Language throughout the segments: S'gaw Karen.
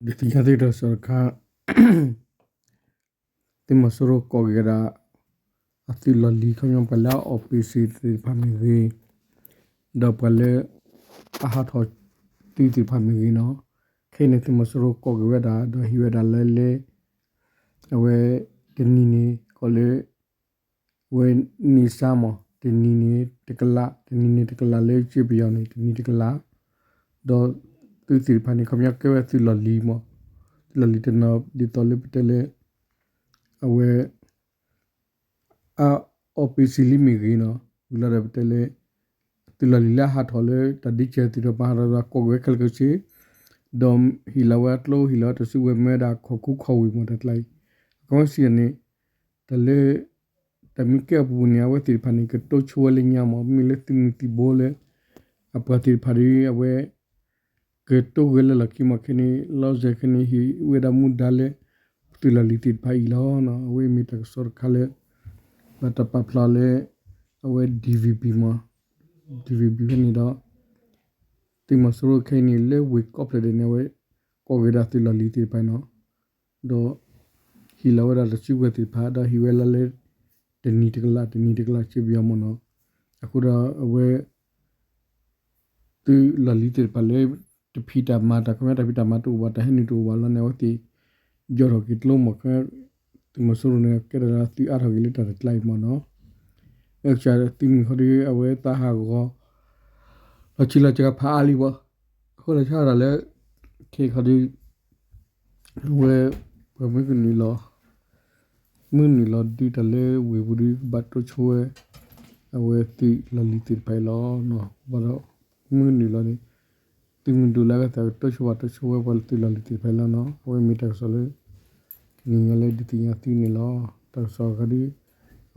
ဒုးသ့ၣ်ညါသုတၢ်ကစီၣ်တခါ, သုးမီၤစိရိၤကိးက့ၤဝဲဒၣ် အသုးလီၢ်လံၤ ခီပညီပှၤလၢအအီၣ်ပ့ၤစ့သ့ၣ်တဖၣ်မ့ၢ်ဂ့ၤ, ဒီးပှၤလၢ အဟးထီၣ်သုးသ့ၣ်တဖၣ်မ့ၢ်ဂ့ၤနီၤ, ခဲအံၤန့ၣ် သုးမီၤစိရိၤကိးက့ၤဝဲဒၣ် ဒီးဟ့ၣ်ဝဲဒၣ်လၢလၢ အဝဲ တနံၤန့ၣ် ကီးလၢ အဝဲန့ၣ်စါမး တနံၤန့ၣ်တကလး တနံၤန့ၣ်တကလး လၢကၠ့ပယီၤန့ၣ် တနံၤတကလး, ဒီးသုးသ့ၣ်တဖၣ်န့ၣ် ခီပညီကဲဝဲသုးလီၢ်လံၤမး, သုးလီၢ်လံၤတနီၤ ဒ်သိးလၢပတဲလၢ အဝဲ အအီၣ်ပ့ၤစ့လံမ့ၢ်ဂ့ၤနီၤ, ဝံၤလီၤဒီးပတဲလၢ သုးလီၢ်လံၤလၢအဟးထီၣ်လၢတၢ်ဒ့စၢၤသ့ၣ်တဖၣ် ဟးထီၣ်ဒီးကိးက့ၤဝဲခဲလၢာ်ခဲဆ့, ဒီးဟ့ၣ်လီၤဝဲအကျိ ဟ့ၣ်လီၤဝဲတၢ်စုကဝဲၤ မ့ၢ်ဝဲဒၣ်ခိၣ်ကူခိၣ်ဝံၤမး တၢ်ကျါအံၤ, အခီပညီစံးန့ၣ် တၢ်လၢ တၢ်မ့ၢ်ကဲအပူၤန့ၣ် အဝဲသ့ၣ်တဖၣ်န့ၣ် ကတိဆိဝဲလၢညါမး မ့ၢ်လၢသုးမုၢ်သံၣ်ဘိလၢ အပှၤသ့ၣ်တဖၣ်ဒီး အဝဲ ကတိဂဲၤလၢလီၢ်ခံမး ခဲန့ၣ် လီၤစဲၤခဲန့ၣ် ဟ့ၣ်ဝဲဒၣ်မူဒါလၢ သုးလီၢ်လံၤသ့ၣ်တဖၣ်အံၤလီၤ. အဝဲအံၤမ့ၢ်တၢ်ကစီၣ်တခါလၢ ဘၣ်တၢ်ပာ်ဖျါလၢ အဝဲ DVB မး DVB ဖဲန့ၣ်ဒီး သုးမီၤစိရိၤခဲအံၤန့ၣ် လၢဝ့ၢ်ကိးဖျၢၣ်ဒဲးန့ၣ် အဝဲ ကိးက့ၤဒၣ်သုးလီၢ်လံၤသ့ၣ်တဖၣ်နီၤ, ဒီး ဟ့ၣ်လီၤဝဲဒၣ်တၢ်စုကဝဲၤသ့ၣ်တဖၣ် ဒီးဟ့ၣ်ဝဲလၢလၢ တနံၤတကလး တနံၤတကလး ကၠ့ပယီၤမးနီၤ, အဃိဒီးအဝဲ သုးလီၢ်လံၤသ့ၣ်တဖၣ်လၢ တဖံးတၢ်မၤ တၢ်ခီပညီ တၢ်ဖံးတၢ်မၤတအိၣ်ဘၣ် တၢ်ဟဲနုာ်တအိၣ်ဘၣ်လီၤန့ၣ် အဝဲသ့ၣ် ယီၢ်ထီၣ်က့ၤကျိမး ခဲ သုးမီၤစိရိၤန့ၣ် ကဲထီၣ်လၢသုးအါထီၣ်က့ၤလၢတၢ်တကျါအံၤမးနီၤ, အကစၢ်သုးမုၢ်ခီဒီး အဝဲသးဟးဂီၤ လီၤဆံးလီၤစှၤဖးအါလံဘၣ်, အဃိလီၤဆီဒၣ်တၢ်လၢ ခဲခီဒီး အဝဲ ပှၤမုၢ်ကနုာ်လီၤ မုၢ်နုာ်လီၤဒုးတၢ်လၢဝ့ၢ်ပူၤဒီး ကဘၣ်တိဆိဝဲ အဝဲသုးလီၢ်လံၤသ့ၣ်တဖၣ်အံၤလီၤ. ဘၣ်ဒီး မုၢ်နုာ်လီၤန့ၣ် သုးမုၢ်ဒိၣ်လၢအဂၤသးကတိဆိဘၣ်တိဆိဝဲ ပှၤလၢသုးလီၢ်လံၤသ့ၣ်တဖၣ်အံၤလီၤနီၤ. အဝဲမ့ၢ်တၢ်ကစီၣ်လၢ ကနံၤညါလၢဒုးသ့ၣ်ညါသုန့ၣ်လီၤ. တၢ်ကစီၣ်အဂၤဒီး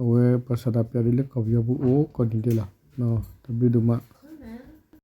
အဝဲပှၤစးထီၣ်ပျၢ်ဒုးလၢကီၢ်ပယီၤပူၤအိၣ်ကိးနံၤဒဲးလီၤ. တၢ်ဘျုးဒိၣ်မး